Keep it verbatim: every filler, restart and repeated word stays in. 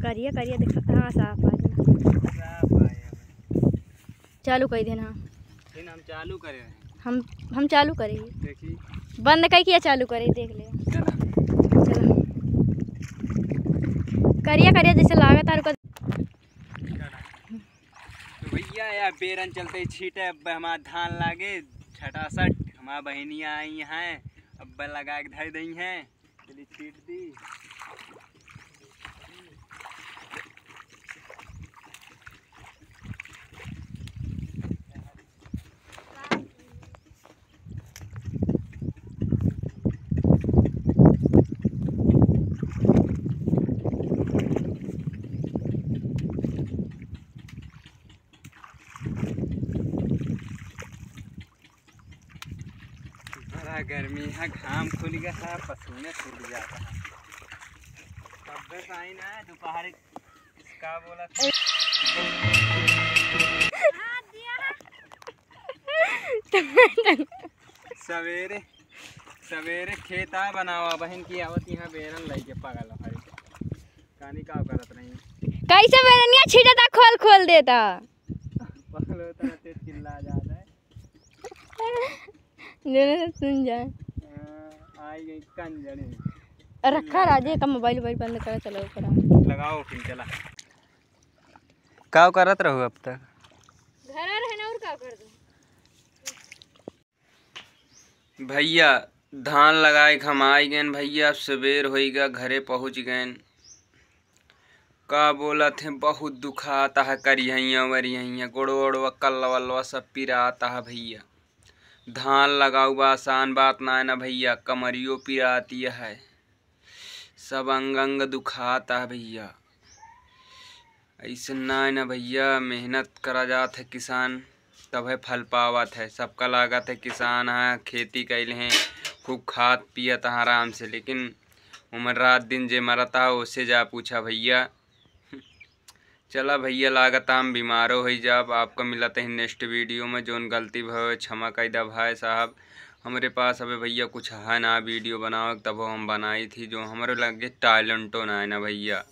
करिया करिया दिखत, हाँ, साफ आ गया। साफ आया भाई। चालू कर देना। फिर हम चालू करे रहे। हम, हम चालू करे ही। देखी। बंद कई किया चालू करे, देख ले। चला। चला। करिया करिया जैसे लागत है, रुको। तो भैया, या बेरन चलते ही छीटे, अब हमार धान लागे छटासट, हमार बहिनिया आई हैं, अब लगा के धर दई हैं। चली छीट दी। बड़ा गर्मी है, घाम खुल गया है, पसीने छूट जाता है। तब से आई ना दोपहर का बोला था। सवेरे, सवेरे खेत आ बनावा बहन की आवत यहाँ बेरन लइके पागल है। कहानी का करत रही? कैसे बेरनिया छीटता, खोल खोल देता। पागल होता है, तेज चिल्ला जाता है। जने से सुन जाए। हाँ, आई गई कंजनी। रखा राजे का मोबाइल, मोबाइल बंद करा, चलो करा। लगाओ फिर चला। का करत रहो अब तक? घर आ रहे ना, और का कर दो? भैया, धान लगाए के हम आइ गएन भैया, अब सबेर होइगा, घरे पहुँच गएन। का बोलत हैं, बहुत दुखात है, करिहइया वरिहइया, गोड़वा ओड़वा, कल्ला वल्लवा सब पिरात है भैया। धान लगाऊ बा आसान बात ना है ना भैया, कमरियो पिराती है, सब अंग अंग दुखात है भैया। ऐसे ना है ना भैया, मेहनत करा जात है किसान, तबे फल पावत है। सबका लागत है किसान है, खेती कैले हैं, खूब खात पियत है आराम से, लेकिन उमर रात दिन जे मरत है, ओसे जा पूछा भैया। चला भैया, लागत है हम बीमारो होई जाब। आपका मिलत है नेक्स्ट वीडियो में। जोन गलती भवे, क्षमा कई दा भाई साहब। हमरे पास अबे भैया कुछ है ना वीडियो बनावे, तबो हम बनाई थी, जो हमरे लगे टैलेंटो ना है ना भैया।